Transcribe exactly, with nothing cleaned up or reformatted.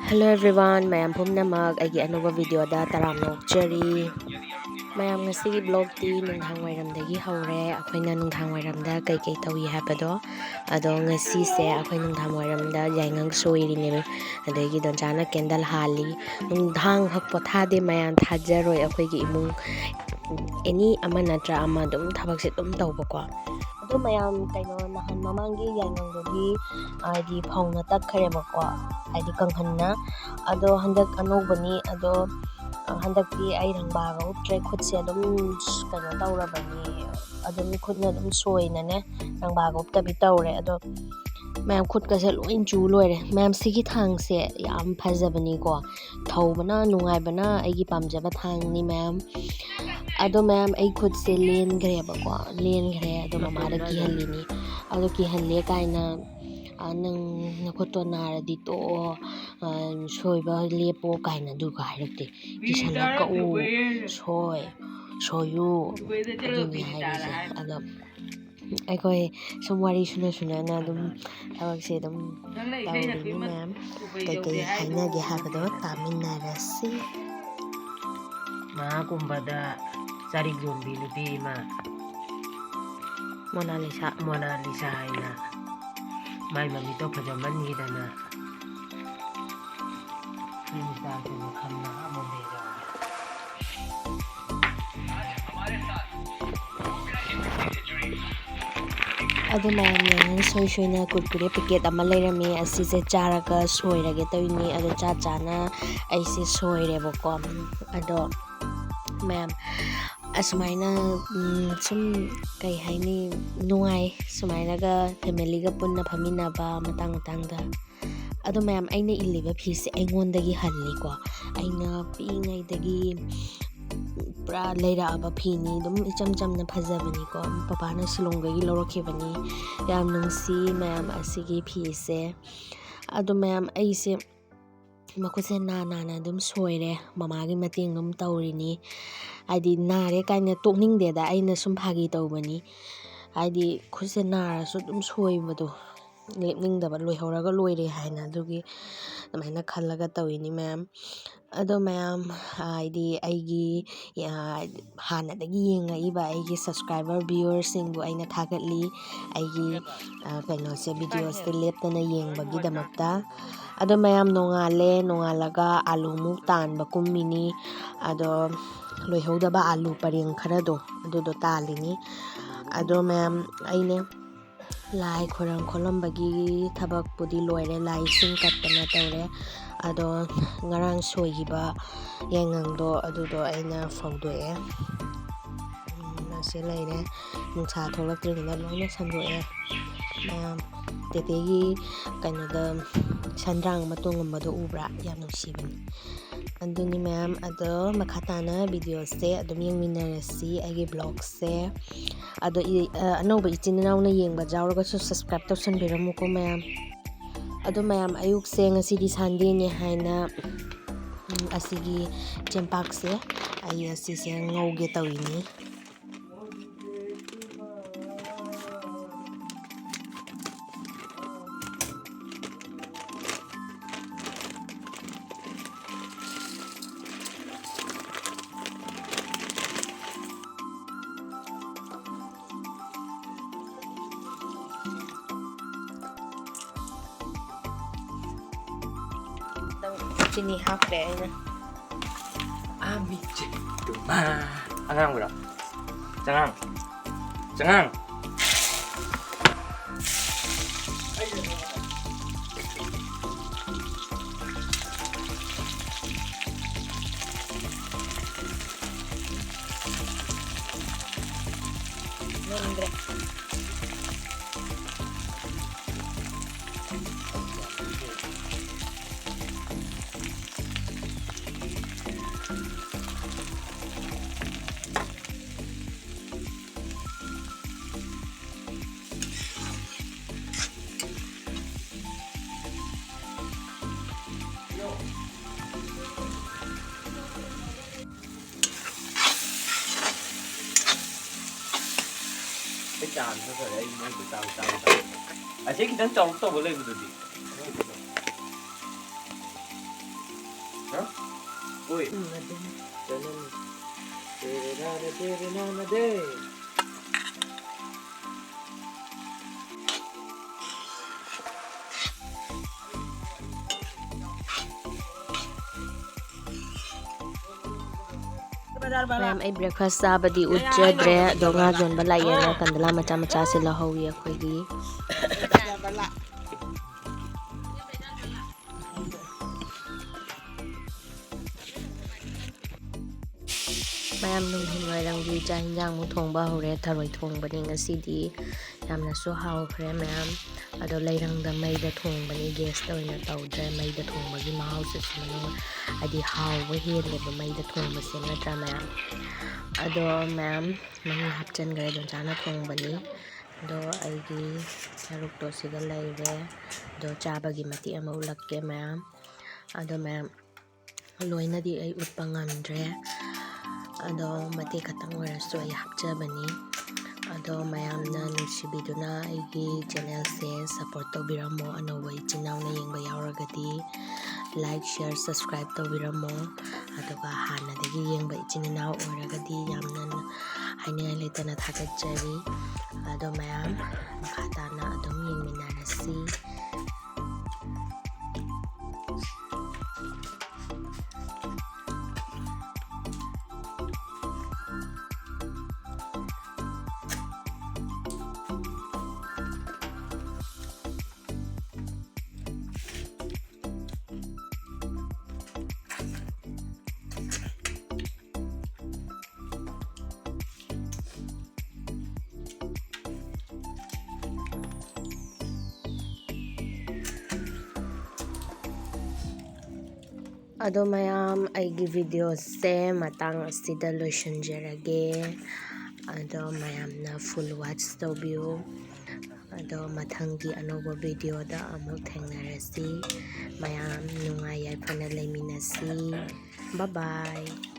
Hello everyone, ꯃꯌꯥꯝ ꯄꯨꯝꯅꯃꯛ ꯑꯩꯒꯤ ꯑꯅꯧꯕ videoꯗ ꯇꯔꯥꯝꯅ ꯑꯣꯛꯆꯔꯤ꯫ ꯃꯌꯥꯝ, ꯉꯁꯤꯒꯤ vlogꯇꯤ ꯅꯨꯡꯗꯥꯡ ꯋꯥꯏꯔꯝꯗꯒꯤ ꯍꯧꯔꯦ꯫ ꯑꯩꯈꯣꯏꯅ ꯅꯨꯡꯗꯥꯡ ꯋꯥꯏꯔꯝꯗ ꯀꯩꯀꯩ ꯇꯧꯏ ꯍꯥꯏꯕꯗꯣ꯫ ꯑꯗꯣ ꯉꯁꯤꯁꯦ ꯑꯩꯈꯣꯏ ꯅꯨꯡꯗꯥꯡ ꯋꯥꯏꯔꯝꯗ ꯌꯥꯏꯉꯪ ꯁꯣꯏꯔꯤꯅꯦꯕ꯫ ꯑꯗꯒꯤ ꯗꯣꯟꯆꯥꯅ candle ꯍꯥꯜꯂꯤ꯫ ꯅꯨꯡꯗꯥꯡ ꯈꯛ ꯄꯣꯊꯥꯗꯦ ꯃꯌꯥꯝ, ꯊꯥꯖꯔꯣꯏ ꯑꯩꯈꯣꯏꯒꯤ ꯏꯃꯨꯡ any ꯑꯃ ꯅꯠꯇ꯭ꯔ ꯑꯃ ꯑꯗꯨꯝ ꯊꯕꯛꯁꯦ ꯑꯗꯨꯝ ꯇꯧꯕꯀꯣ꯫ ꯑꯗꯣ ꯃꯌꯥꯝ, ꯀꯩꯅꯣ, ꯅꯍꯥꯟ ꯃꯃꯥꯡꯒꯤ ꯌꯥꯏꯉꯪꯗꯨꯗꯤ ꯍꯥꯏꯗꯤ ꯐꯧꯅ ꯇꯛꯈ꯭ꯔꯦꯕꯀꯣ, ꯍꯥꯏꯗꯤ ꯀꯪꯍꯟꯅ꯫ ꯑꯗꯣ ꯍꯟꯗꯛ ꯑꯅꯧꯕꯅꯤ꯫ ꯑꯗꯣ ꯍꯟꯗꯛꯇꯤ ꯑꯩ ꯔꯪꯕꯥꯒ ꯎꯞꯇ꯭ꯔꯦ, ꯈꯨꯠꯁꯦ ꯑꯗꯨꯝ ꯀꯩꯅꯣ ꯇꯧꯔꯕꯅꯤ, ꯑꯗꯨꯝ ꯈꯨꯠꯅ ꯑꯗꯨꯝ ꯁꯣꯏꯅꯅꯦ, ꯔꯪꯕꯥꯒ ꯎꯞꯇꯕꯤ ꯇꯧꯔꯦ꯫ ꯑꯗꯣ ꯃꯌꯥꯝ, ꯈꯨꯠꯀꯁꯦ ꯂꯣꯏ ꯆꯨ ꯂꯣꯏꯔꯦ꯫ ꯃꯌꯥꯝ, ꯁꯤꯒꯤ ꯊꯥꯡꯁꯦ ꯌꯥꯝ ꯐꯖꯕꯅꯤꯀꯣ, ꯊꯧꯕꯅ ꯅꯨꯡꯉꯥꯏꯕꯅ ꯑꯩꯒꯤ ꯄꯥꯝꯖꯕ ꯊꯥꯡꯅꯤ ꯃꯌꯥꯝ꯫ ꯑꯗꯣ ꯃꯌꯥꯝ, ꯑꯩ ꯈꯨꯠꯁꯦ ꯂꯦꯟꯈ꯭ꯔꯦꯕꯀꯣ, ꯂꯦꯟꯈ꯭ꯔꯦ꯫ ꯑꯗꯣ ꯃꯃꯥꯗ ꯀꯤꯍꯜꯂꯤꯅꯤ꯫ ꯑꯗꯣ ꯀꯤꯍꯜꯂꯦ ꯀꯥꯏꯅ, "ꯑ, ꯅꯪ ꯅꯈꯨꯠꯇꯣ ꯅꯥꯔꯗꯤ ꯇꯣꯛꯑꯣ, ꯑ, ꯁꯣꯏꯕ ꯂꯦꯞꯄꯣ" ꯀꯥꯏꯅ ꯑꯗꯨꯒ ꯍꯥꯏꯔꯛꯇꯦ꯫ "ꯀꯤꯁꯜꯂꯛꯀꯅꯨ, ꯁꯣꯏ, ꯁꯣꯏꯌꯨ", ꯑꯗꯨꯅꯤ ꯍꯥꯏꯔꯤꯁꯦ꯫ ꯑꯗꯣ ꯑꯩꯈꯣꯏ ꯁꯨꯝ ꯋꯥꯔꯤ ꯁꯨꯅ ꯁꯨꯅꯅ ꯑꯗꯨꯝ ꯊꯕꯛꯁꯦ ꯑꯗꯨꯝ ꯇꯧꯔꯤꯅꯤ ꯃꯌꯥꯝ꯫ ꯀꯩꯀꯩ ꯍꯥꯏꯅꯒꯦ ꯍꯥꯏꯕꯗꯣ ꯇꯥꯃꯤꯟꯅꯔꯁꯤ꯫ ꯃꯍꯥ ꯀꯨꯝꯚꯗ ꯆꯥꯔꯤꯛ ꯌꯣꯟꯕꯤ ꯅꯨꯄꯤ ꯑꯃ, ꯃꯣꯅꯥꯂꯤꯁꯥ꯫ ꯃꯣꯅꯥꯂꯤꯁꯥ ꯍꯥꯏꯅ, ꯃꯥꯏ ꯃꯃꯤꯠꯇꯣ ꯐꯖꯃꯟꯈꯤꯗꯅ꯫ ꯐꯤꯂꯝ ꯁ꯭ꯇꯥꯔꯁꯤꯡꯅ ꯈꯝꯅ ꯑꯃ ꯂꯩꯔꯕꯅꯤ꯫ ꯑꯗꯨ ꯃꯌꯥꯝ ꯌꯦꯡꯉꯨ, ꯁꯣꯏ ꯁꯣꯏꯅ ꯀꯨꯔꯀꯨꯔꯦ packet ꯑꯃ ꯂꯩꯔꯝꯃꯤ꯫ ꯑꯁꯤꯁꯦ ꯆꯥꯔꯒ ꯁꯣꯏꯔꯒꯦ ꯇꯧꯔꯤꯅꯤ꯫ ꯑꯗꯣ ꯆꯥ ꯆꯥꯅ ꯑꯩꯁꯦ ꯁꯣꯏꯔꯦꯕꯀꯣ꯫ ꯑꯗꯣ ꯃꯌꯥꯝ, ꯑꯁꯨꯃꯥꯏꯅ, ꯎꯝ, ꯁꯨꯝ, ꯀꯩ ꯍꯥꯏꯅꯤ, ꯅꯨꯡꯉꯥꯏ ꯁꯨꯃꯥꯏꯅꯒ familyꯒ ꯄꯨꯟꯅ ꯐꯝꯃꯤꯟꯅꯕ ꯃꯇꯥꯡ ꯃꯇꯥꯡꯗ꯫ ꯑꯗꯣ ꯃꯌꯥꯝ, ꯑꯩꯅ ꯏꯜꯂꯤꯕ ꯐꯤꯁꯦ ꯑꯩꯉꯣꯟꯗꯒꯤ ꯍꯜꯂꯤꯀꯣ꯫ ꯑꯩꯅ ꯄꯤꯛꯏꯉꯩꯗꯒꯤ ꯄꯨꯔꯥ ꯂꯩꯔꯛꯑꯕ ꯐꯤꯅꯤ, ꯑꯗꯨꯝ ꯏꯆꯝ ꯆꯝꯅ ꯐꯖꯕꯅꯤꯀꯣ꯫ ꯄꯄꯥꯅ ꯁꯤꯂꯣꯡꯗꯒꯤ ꯂꯧꯔꯛꯈꯤꯕꯅꯤ꯫ ꯌꯥꯝ ꯅꯨꯡꯁꯤ ꯃꯌꯥꯝ ꯑꯁꯤꯒꯤ ꯐꯤꯁꯦ꯫ ꯑꯗꯣ ꯃꯌꯥꯝ, ꯑꯩꯁꯦ ꯃꯈꯨꯠꯁꯦ ꯅꯥ ꯅꯥꯅ ꯑꯗꯨꯝ ꯁꯣꯏꯔꯦ, ꯃꯃꯥꯒꯤ ꯃꯇꯦꯡ ꯑꯗꯨꯝ ꯇꯧꯔꯤꯅꯤ꯫ ꯍꯥꯏꯗꯤ ꯅꯥꯔꯦ ꯀꯥꯏꯅ ꯇꯣꯛꯅꯤꯡꯗꯦꯗ, ꯑꯩꯅ ꯁꯨꯝ ꯐꯥꯒꯤ ꯇꯧꯕꯅꯤ꯫ ꯍꯥꯏꯗꯤ ꯈꯨꯠꯁꯦ ꯅꯥꯔꯁꯨ ꯑꯗꯨꯝ ꯁꯣꯏꯕꯗꯣ꯫ ꯂꯦꯞꯅꯤꯡꯗꯕ, ꯂꯣꯏꯍꯧꯔꯒ ꯂꯣꯏꯔꯦ ꯍꯥꯏꯅ, ꯑꯗꯨꯒꯤ ꯑꯗꯨꯃꯥꯏꯅ ꯈꯜꯂꯒ ꯇꯧꯔꯤꯅꯤ ꯃꯌꯥꯝ꯫ ꯑꯗꯣ ꯃꯌꯥꯝ, ꯍꯥꯏꯗꯤ ꯑꯩꯒꯤ, ꯑ, ꯍꯥꯟꯅꯗꯒꯤ ꯌꯦꯡꯉꯛꯏꯕ ꯑꯩꯒꯤ subscriber viewerꯁꯤꯡꯕꯨ ꯑꯩꯅ ꯊꯥꯒꯠꯂꯤ, ꯑꯩꯒꯤ, ꯑ, ꯀꯩꯅꯣꯁꯦ, videoꯁꯦ ꯂꯦꯞꯇꯅ ꯌꯦꯡꯕꯒꯤꯗꯃꯛꯇ꯫ ꯑꯗꯣ ꯃꯌꯥꯝ, ꯅꯣꯡꯉꯥꯜꯂꯦ, ꯅꯣꯡꯉꯥꯜꯂꯒ ꯑꯥꯂꯨꯃꯨꯛ ꯇꯥꯟꯕ ꯀꯨꯝꯃꯤꯅꯤ꯫ ꯑꯗꯣ ꯂꯣꯏꯍꯧꯗꯕ ꯑꯥꯂꯨ ꯄꯔꯦꯡ ꯈꯔꯗꯣ, ꯑꯗꯨꯗꯣ ꯇꯥꯜꯂꯤꯅꯤ꯫ ꯑꯗꯣ ꯃꯌꯥꯝ, ꯑꯩꯅ ꯂꯥꯏ ꯈꯣꯏꯔꯝ ꯈꯣꯠꯂꯝꯕꯒꯤ ꯊꯕꯛꯄꯨꯗꯤ ꯂꯣꯏꯔꯦ, ꯂꯥꯏ ꯏꯁꯤꯡ ꯀꯠꯇꯅ ꯇꯧꯔꯦ꯫ ꯑꯗꯣ ꯉꯔꯥꯡ ꯁꯣꯏꯈꯤꯕ ꯌꯥꯏꯉꯪꯗꯣ, ꯑꯗꯨꯗꯣ ꯑꯩꯅ ꯐꯧꯗꯣꯛꯑꯦ꯫ ꯎꯝ, ꯑꯁꯤ ꯂꯩꯔꯦ, ꯅꯨꯡꯁꯥ ꯊꯣꯛꯂꯛꯇ꯭ꯔꯤꯉꯩꯗ ꯂꯣꯏꯅ ꯁꯟꯗꯣꯛꯑꯦ꯫ ꯃꯌꯥꯝ, ꯇꯦꯇꯦꯒꯤ ꯀꯩꯅꯣꯗ ꯁꯟꯗ꯭ꯔꯥꯡ ꯑꯃ ꯇꯣꯡꯉꯝꯕꯗꯣ ꯎꯕ꯭ꯔꯥ? ꯌꯥꯝ ꯅꯨꯡꯁꯤꯕꯅꯤ꯫ ꯑꯗꯨꯅꯤ ꯃꯌꯥꯝ, ꯑꯗꯣ ꯃꯈꯥ ꯇꯥꯅ videoꯁꯦ ꯑꯗꯨꯝ ꯌꯦꯡꯃꯤꯟꯅꯔꯁꯤ, ꯑꯩꯒꯤ vlogꯁꯦ꯫ ꯑꯗꯣ ꯏ-, ꯑ, ꯑꯅꯧꯕ ꯏꯆꯤꯟ ꯏꯅꯥꯎꯅ ꯌꯦꯡꯕ ꯌꯥꯎꯔꯒꯁꯨ subscribe ꯇꯧꯁꯟꯕꯤꯔꯝꯃꯨꯀꯣ ꯃꯌꯥꯝ꯫ ꯑꯗꯣ ꯃꯌꯥꯝ, ꯑꯌꯨꯛꯁꯦ ꯉꯁꯤꯗꯤ Sundayꯅꯦ ꯍꯥꯏꯅ, ꯎꯝ, ꯑꯁꯤꯒꯤ ꯆꯦꯡꯄꯥꯛꯁꯦ ꯑꯩ ꯑꯁꯤꯁꯦ ꯉꯧꯒꯦ ꯇꯧꯔꯤꯅꯤ꯫ ꯆꯤꯅꯤ ꯍꯥꯞꯈ꯭ꯔꯦ ꯑꯩꯅ꯫ ꯑꯃꯤꯆꯦ ꯇꯨꯃꯥ꯫ ꯑꯉꯥꯡꯕ꯭ꯔꯣ? ꯆꯉꯥꯡ꯫ ꯆꯉꯥꯡ꯫ ꯂꯣꯟꯈ꯭ꯔꯦ꯫ ꯑꯩ ꯆꯥ ꯑꯝ ꯊꯛꯈ꯭ꯔꯦ, ꯑꯩ ꯃꯣꯏꯗ ꯆꯥꯕ ꯆꯥꯕ ꯆꯥꯕ꯫ ꯑꯁꯤ ꯈꯤꯇꯪ ꯆꯥꯎꯔꯞ ꯇꯧꯕ ꯂꯩꯕꯗꯨꯗꯤ꯫ ꯍꯥ? ꯑꯣꯏ꯫ ꯎꯝ, ꯑꯗꯨꯅꯤ꯫ ꯆꯅꯝ꯫ ꯃꯌꯥꯝ, ꯑꯩ breakfast ꯆꯥꯕꯗꯤ ꯎꯠꯆꯗ꯭ꯔꯦ, ꯑꯗꯣ ꯉꯥ ꯌꯣꯟꯕ ꯂꯥꯛꯑꯦꯅ ꯀꯟꯗꯂꯥ ꯃꯆꯥ ꯃꯆꯥꯁꯦ ꯂꯧꯍꯧꯋꯤ ꯑꯩꯈꯣꯏꯒꯤ꯫ ꯃꯌꯥꯝ, ꯅꯨꯡꯊꯤꯜ ꯋꯥꯏꯔꯝꯒꯤ ꯆꯥꯛ ꯏꯟꯖꯥꯡ ꯑꯃꯨꯛ ꯊꯣꯡꯕ ꯍꯧꯔꯦ꯫ ꯊꯔꯣꯏ ꯊꯣꯡꯕꯅꯤ ꯉꯁꯤꯗꯤ꯫ ꯌꯥꯝꯅꯁꯨ ꯍꯥꯎꯈ꯭ꯔꯦ ꯃꯌꯥꯝ꯫ ꯑꯗꯣ ꯂꯩꯔꯪꯗ ꯃꯩꯗ ꯊꯣꯡꯕꯅꯤ, gas ꯇ ꯑꯣꯏꯅ ꯇꯧꯗ꯭ꯔꯦ꯫ ꯃꯩꯗ ꯊꯣꯡꯕꯒꯤ ꯃꯍꯥꯎꯁꯤꯁꯨ ꯃꯅꯨꯡ ꯍꯥꯏꯗꯤ ꯍꯥꯎꯕ ꯍꯦꯜꯂꯦꯕ ꯃꯩꯗ ꯊꯣꯡꯕꯁꯦ, ꯅꯠꯇ꯭ꯔꯥ ꯃꯌꯥꯝ? ꯑꯗꯣ ꯃꯌꯥꯝ, ꯃꯍꯤ ꯍꯥꯞꯆꯤꯟꯈ꯭ꯔꯦ, ꯗꯣꯟꯆꯥꯅ ꯊꯣꯡꯕꯅꯤ꯫ ꯑꯗꯣ ꯑꯩꯒꯤ ꯁꯔꯨꯛꯇꯣ ꯁꯤꯒ ꯂꯩꯔꯦ꯫ ꯑꯗꯣ ꯆꯥꯕꯒꯤ ꯃꯇꯦꯛ ꯑꯃ ꯎꯠꯂꯛꯀꯦ ꯃꯌꯥꯝ꯫ ꯑꯗꯣ ꯃꯌꯥꯝ, ꯂꯣꯏꯅꯗꯤ ꯑꯩ ꯎꯠꯄ ꯉꯝꯗ꯭ꯔꯦ, ꯑꯗꯣ ꯃꯇꯦꯛ ꯈꯛꯇꯪ ꯑꯣꯏꯔꯁꯨ ꯑꯩ ꯍꯥꯞꯆꯕꯅꯤ꯫ ꯑꯗꯣ ꯃꯌꯥꯝꯅ ꯅꯨꯡꯁꯤꯕꯤꯗꯨꯅ ꯑꯩꯒꯤ channel ꯁꯦ support ꯇꯧꯕꯤꯔꯝꯃꯣ꯫ ꯑꯅꯧꯕ ꯏꯆꯤꯟ ꯏꯅꯥꯎꯅ ꯌꯦꯡꯕ ꯌꯥꯎꯔꯒꯗꯤ like, share, subscribe ꯇꯧꯕꯤꯔꯝꯃꯣ꯫ ꯑꯗꯨꯒ ꯍꯥꯟꯅꯗꯒꯤ ꯌꯦꯡꯕ ꯏꯆꯤꯟ ꯏꯅꯥꯎ ꯑꯣꯏꯔꯒꯗꯤ ꯌꯥꯝꯅ ꯍꯥꯏꯅꯤꯡꯉꯥꯏ ꯂꯩꯇꯅ ꯊꯥꯒꯠꯆꯔꯤ꯫ ꯑꯗꯣ ꯃꯌꯥꯝ, ꯃꯈꯥ ꯇꯥꯅ ꯑꯗꯨꯝ ꯌꯦꯡꯃꯤꯟꯅꯔꯁꯤ꯫ ꯑꯗꯣ ꯃꯌꯥꯝ, ꯑꯩꯒꯤ video ꯁꯦ ꯃꯇꯥꯡ ꯑꯁꯤꯗ ꯂꯣꯏꯁꯤꯟꯖꯔꯒꯦ꯫ ꯑꯗꯣ ꯃꯌꯥꯝꯅ full watch ꯇꯧꯕꯤꯌꯨ꯫ ꯑꯗꯣ ꯃꯊꯪꯒꯤ ꯑꯅꯧꯕ video ꯗ ꯑꯃꯨꯛ ꯊꯦꯡꯅꯔꯁꯤ꯫ ꯃꯌꯥꯝ ꯅꯨꯡꯉꯥꯏ ꯌꯥꯏꯐꯅ ꯂꯩꯃꯤꯟꯅꯁꯤ꯫ Bye bye꯫